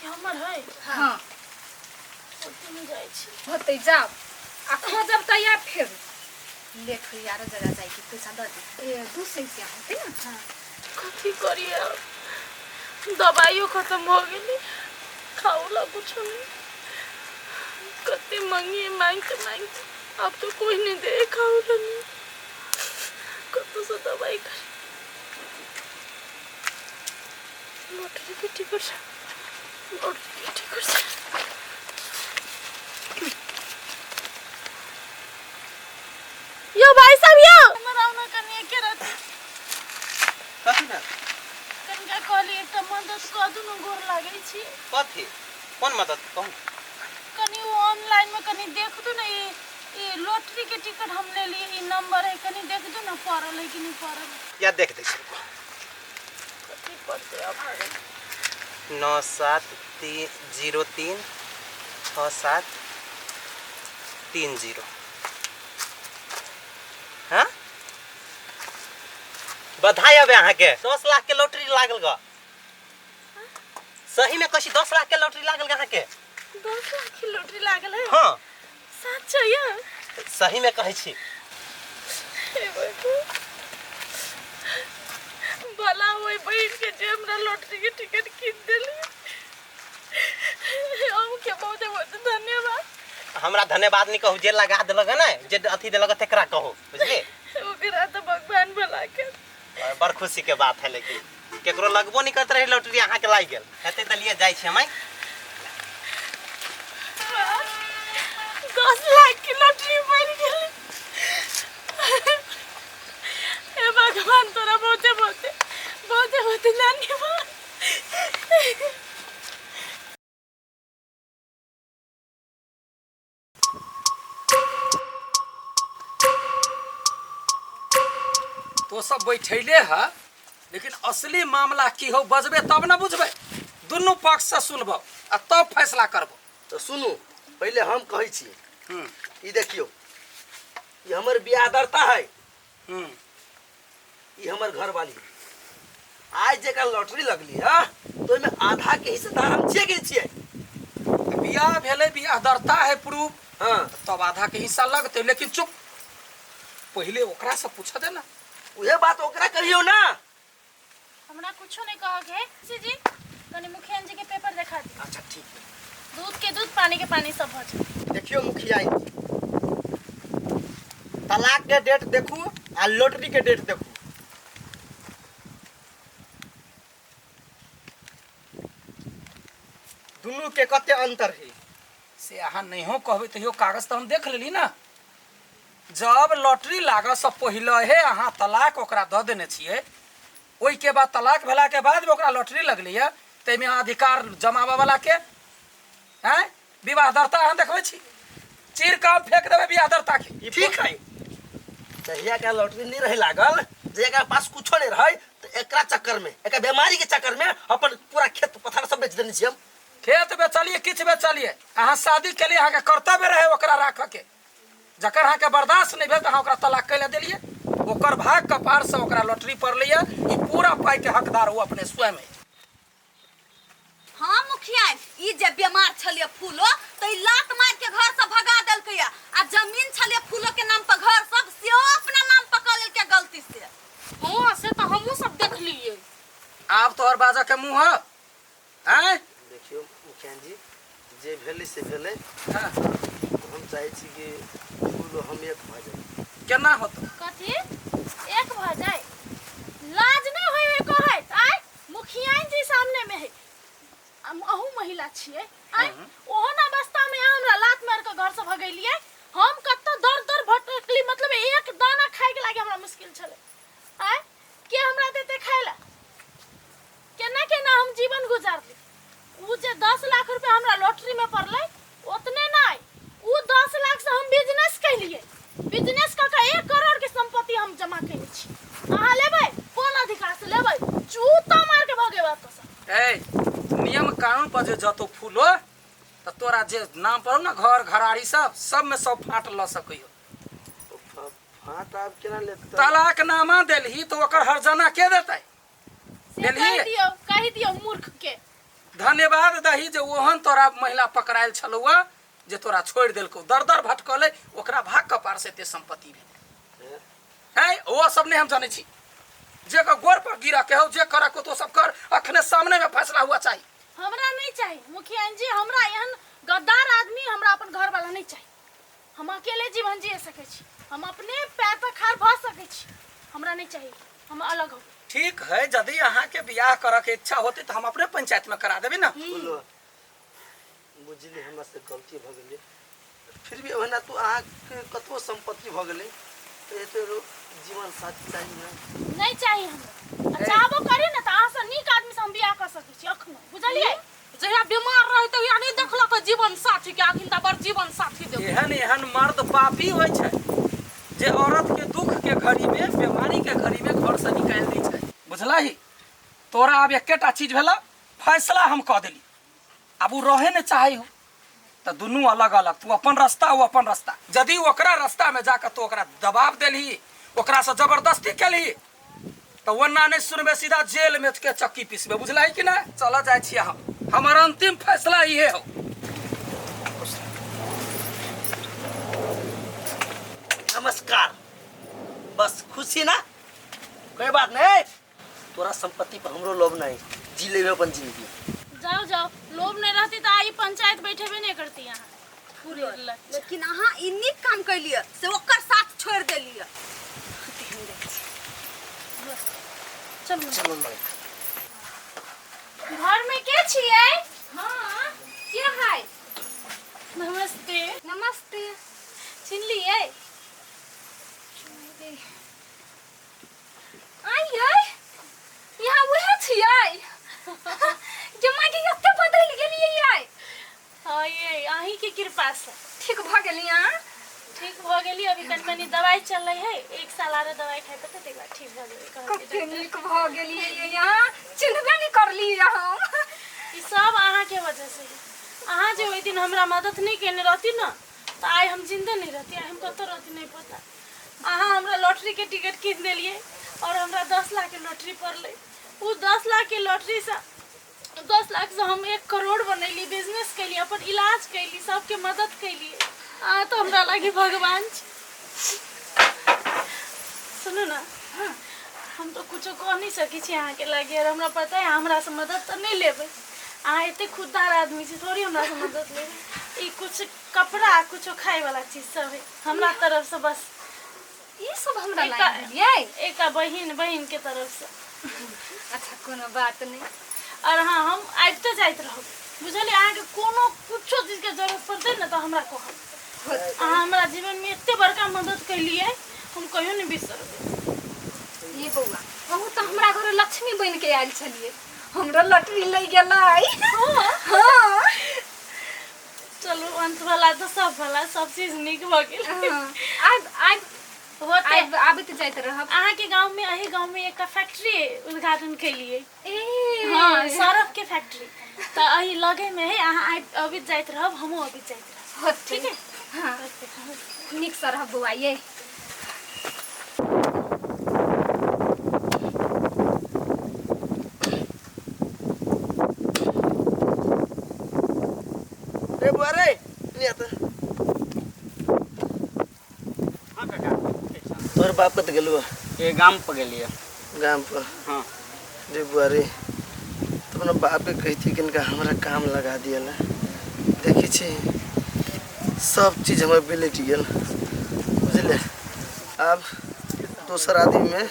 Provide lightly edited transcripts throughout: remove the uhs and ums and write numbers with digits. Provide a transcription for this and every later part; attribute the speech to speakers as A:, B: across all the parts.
A: हमर है।
B: हाँ।
A: ओते में जाइ छी।
B: होतै, जाओ आ खोजब तऽ आयब फेर। लेट होइया आरो जगह जाइके, पैसा दऽ दे। ए 200 रुपया होतै ने?
A: हाँ। कथी करिए अब, दवाइयो खत्म हो गेलै, खाओ ला कुछो नहीं। कते मांगिए, मांगते मांगते अब तो कोई नहीं दे खाओ ला नहीं। कतौ से दवाई करी। लॉटरी के टिकट, लॉटरी के टिकट। यो भाई साहब, यो हमर आउ ना कनी एके राति।
C: कथी भेल?
A: कनिका कहली एकटा मदद कऽ दू ने, गोर लागै छी।
C: कथी, कोन मदद कहू?
A: कनी ओ ऑनलाइन में कनी देख दू ने, ई ई लॉटरी के टिकट हम ले लिए, ई नंबर है, कनी देख दू ने पड़ल है कि नहीं पड़ल।
C: या देख दै छी।
A: कथी पड़तै अब आगे?
C: 9 7 3 0 3 6 7 3 0। हाँ, बधाई हवे अहाँके, 10 लाख के लॉटरी लागल ग। सही में कहै छी, 10 लाख के लॉटरी लागल ग अहाँके।
A: 10 लाख के लॉटरी लागल है?
C: हाँ।
A: सच है ये?
C: सही में कहै छी।
A: हे भगवान, भला होय बहिन के जे हमरा लॉटरी के टिकट कीन देली। हम के बहुत बहुत धन्यवाद।
C: हमरा धन्यवाद नहीं कहू, जे लगा देलक है ने, जे अथी देलक है तेकरा कहू, बुझलिए?
A: ओकरा तो भगवान भला कर।
C: बड़ खुशी के बात है, लेकिन केकरो लगबो नहीं करते रहे लॉटरी, अहाँ के लागि गेल हेतै तऽ लिए जाइ छी हम।
A: 10 लाख के लॉटरी बन गेल। हे भगवान, तोरा बहुते बहुते बहुते बहुते धन्यवाद।
D: तो सब बैठैले है, लेकिन असली मामला की हो, बजबे तब ना बुझबे। दुनू पक्ष से सुनबो आ तब फैसला करबो।
E: तऽ सुनू, पहिले हम कहै छी। ई देखियौ, ई हमर बियादरता है। ई हमर घरवाली। आज जेकर लॉटरी लगली है तो ओहिमे आधा के हिस्सेदार हम छियै कि नहि छियै?
D: बियाह भेलै, बियाह दरता है प्रूफ।
E: हाँ।
D: तब आधा के हिस्सा लगतै, लेकिन चुप, पहिले ओकरा से पूछ दे ना।
E: उहे बात ओकरा कहियौ ना।
A: हमरा कुछो नहीं कह के जी जी, कनी मुखिया जी के पेपर देखा दी।
E: अच्छा ठीक है।
A: दूध के दूध, पानी के पानी सब हो जाए।
F: देखियो मुखिया जी, तलाक के डेट देखू आ लॉटरी के डेट देखू। दुनू के कते अंतर है।
D: से अहाँ नहियो कहबै तैयो कागज तऽ हम देख लेली ना। जब लॉटरी लागऽ से पहिले हे अहाँ तलाक ओकरा दऽ देने छियै, ओहिके बाद तलाक भेलाके बाद भी ओकरा लॉटरी लगलैए, ताहिमे अहाँ अधिकार जमाबऽ वाला के आँय विवाह दर्ता अहाँ देखबै छी, चीर कऽ हम फेंक देबै विवाह दर्ता के।
F: ई
E: ठीक है, जहिया के लॉटरी नहीं रहे लागल, जहिया के पास कुछो नहीं रहे, तो एकरा चक्कर में, एकरा बीमारी के चक्कर में अपन पूरा खेत पथार सब बेच देने छियै हम।
D: खेत बेचलिए, किछु बेचलिए, अहाँ शादी केलिए, अहाँके कर्तव्य रहे ओकरा राखऽ के। जकर अहाँके बर्दाश्त नहि भेल तऽ अहाँ ओकरा तलाक कैला देलिए। ओकर भाग कपारसँ ओकरा लॉटरी पड़लैए, ई पूरा पाइके हकदार ओ अपने स्वयं अछि।
G: हाँ मुखिया, ई जे बीमार छलिए फूलो तो ई लात मार के घर से भगा देलकै आ जमीन छलिए फूलो के नाम पर घर सब सेहो अपना नाम पर कऽ लेलकै गलती से।
A: हाँ से तो हमहूँ सब देख लिए।
D: आब तोहर बाजऽ के मुँह है आँय?
E: देखियौ मुखिया जी, जे भेलै से भेलै।
D: हाँ।
E: हम चाहै छी कि फूलो हम एक भऽ जाए।
D: केना होतौ?
A: कथी एक भऽ जाए? लाज नहीं होय है कहैत? आय मुखिया जी सामने में है, हम अहू महिला छियै। आय ओहन अवस्था में अहाँ हमरा लात मार के घर से भगेलियै। हम कतौ दर दर भटकली, मतलब एक दाना खाए के लागे हमरा मुश्किल छलै। आय के हमरा देते खाए ला? केना केना हम जीवन गुजारली? उ जे 10 लाख रुपया हमरा लॉटरी में पड़लै ओतने नहीं, उ 10 लाख से हम बिजनेस कैलिए, बिजनेस कऽ के 1 करोड़ के संपत्ति हम जमा केने छी। अहाँ लेबै? कोन अधिकार से लेबै? जूता मार के भगेबै एतऽ से।
D: ए नियम कानून पर जे जतो फूलो तऽ तोरा जे नाम पर ने घर घराड़ी सब सब में सब फाट लऽ सकैयो।
E: फाट आब केना लेतै?
D: तलाकनामा देलही तऽ ओकर हरजाना के देतै?
A: से कहि दियौ, कहि दियौ मूर्ख के।
D: धन्यवाद दही जे ओहन तोरा महिला पकड़ायल छलौआ जे तोरा छोड़ि देलकौ दर दर भटकलै ओकरा भाग कपार से एते संपत्ति भेलै है ओ सब नहीं हम जानै छी जे के गोर पर गिरा के हो जे करे को तो सब कर अखने सामने में फैसला हुआ चाहिए
A: हमरा नहीं चाहिए मुखिया जी हमरा एहन गद्दार आदमी हमरा अपन घर वाला नहीं चाहिए हम अकेले जीवन जी सकै छी हम अपने पैर पर खाड़ भऽ सकै छी हमरा नहीं चाहिए हम अलग हो
D: ठीक है यदि अहाँ के बियाह करऽ के इच्छा होती तो हम अपने पंचायत में करा देबे ना
E: बोलो बुझली हमरा से गलती भऽ गेलै फिर भी ओहिना तू अहाँके कतबो सम्पत्ति भऽ गेलै तऽ एते जीवन साथी चाही ने
A: नहीं चाहिए हमरा आ चाहबो करी ना तऽ अहाँ से नीक आदमी से हम बियाह कऽ सकै छी अखनो बुझलियै
H: जहिया बीमार रहे तहिया नहीं देखलक जीवन साथी के अखन तऽ बड़ जीवन साथी देबो
D: एहन एहन मर्द पापी होइ छै जे औरत के दुख के घड़ी में बीमारी के घड़ी में घर से निकालि दै छै बुझलही तोरा आब एकेटा चीज भेला फैसला हम कऽ देली आब ओ रहे ने चाहे हो तऽ दुनू अलग अलग तू अपन रास्ता ओ अपन रास्ता यदि ओकरा रास्ता में जाकर तू ओकरा दबाव देलही ओकरा से जबरदस्ती केलही तऽ ओना नहि सुनबे सीधा जेल में के चक्की पिसबे बुझलही कि नहि चलऽ जाइ छियै हम हमर अंतिम फैसला इहे हो
E: नमस्कार बस खुशी ना कोई बात नहीं तोरा संपत्ति पर हमरो लोभ नहीं जी लेबे अपन जिंदगी
A: जाओ जाओ लोभ नहीं रहती तो आई पंचायत बैठेबे नहीं करती यहाँ पूरे
G: लेकिन अहाँ ई नीक काम कैलियै से ओकर साथ छोड़ि देलियै
A: चलू
E: चलो लड़का
A: घर में के छियै
B: हाँ के है
A: नमस्ते
B: नमस्ते
A: चिन्हलियै
B: आइयै यहाँ उहे छियै जे माय के एते बदलि गेलियै यै
A: हाँ ये अहीं के कृपा से
B: ठीक भऽ गेली अहाँ
A: ठीक भऽ गेली अभी कनि मनि दवाइ चलै है एक साल आरो दवाइ खाइ पड़तै तकर बाद ठीक भऽ जेबै कहलकै
B: कते
A: डॉक्टर।
B: नीक भऽ गेलियै यै अहाँ चिन्हबे नहि करलियै हम
A: ई सब अहाँके वजह से है अहाँ जे ओहि दिन हमरा मदद नहि केने रहती ने तऽ आइ हम जिन्दे नहि रहती आइ हम कतऽ रहती नहि पता अहाँ हमरा लॉटरीके टिकट कीन देलियै आओर हमरा 10 लाखके लॉटरी पड़लै ओ 10 लाखके लॉटरीसँ 10 लाखसँ हम 1 करोड़ बनैली बिजनेस कैली अपन इलाज कैली सबके मदद कैली अहाँ तऽ हमरा लागी भगवान छी सुनू ने हम तऽ कुछो कह नहि सकै छी अहाँके लागी आओर हमरा पता है अहाँ हमरासँ मदद तऽ नहि लेबै अहाँ एते खुददार आदमी छी थोड़ी हमरासँ मदद लेबै ई कुछ कपड़ा कुछो खाइवला चीज सब है हमरा तरफसँ बस
B: ई सब हमरा
A: एकटा
B: लागि देलियै
A: एकटा बहिन बहिनके तरफसँ
B: अच्छा कोनो बात नहि
A: आओर हाँ हम आबिते जाइत रहब बुझलियै अहाँके कोनो कुछो चीजके जरूरत पड़तै ने तऽ हमरा कहब अहाँ हमरा जीवनमे एते बड़का मदद केलियै हम कहियो नहि बिसरबै
B: ये बौआ अहूँ तऽ हमरा घर लक्ष्मी बनि के आयल छलियै हमरा लॉटरी लागि गेलै हाँ
A: चलू अंत भला तऽ सब भला सब चीज नीक भऽ गेल
B: हाँ। आबि आबि
A: होते
B: आबि आबैत जाइत रहब
A: अहाँके गाँवमे एहि गाँवमे एकटा फैक्ट्री उद्घाटन केलियै
B: ए
A: हाँ सरफ के फैक्ट्री तऽ एहि लगेमे है अहाँ आबि अबैत जाइत रहब हमहूँ अबैत जाइत रहब
B: होतै।
A: ठीक है
B: हाँ नीकसँ रहब बौआ ये
E: रे बुआ रे नहीं आता
C: हाँ काका ठीक छै।
E: तोहर बाप कत गेलु
C: ए गाम पर गेलियै
E: गाम पर
C: हाँ
E: रे बुआ रे तो अपना बाप के कहती कि इनका हमरा काम लगा दिया ला देखी छी सब चीज हमर बिलट गेल बुझले आब दोसर आदमी में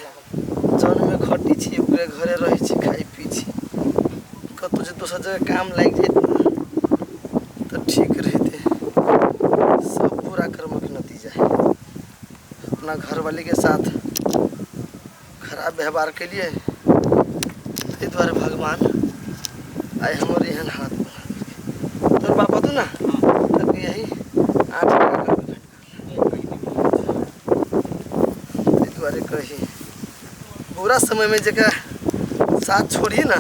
E: जौन में खटी छी ओकरे घरे रहै छी खाइ पी छी कतौ जे दोसर जगह काम लागि जाइत ने तऽ ठीक रहिते सब बुरा कर्मक नतीजा है अपना घरवाली के साथ खराब व्यवहार केलिए ताहि दुआरे भगवान आइ हमर एहन हालत बना देलकै तोहर बाप तू ना तऽ यही 8 टाका ताहि दुआरे कही बुरा समयमे जकरा साथ छोड़िए ना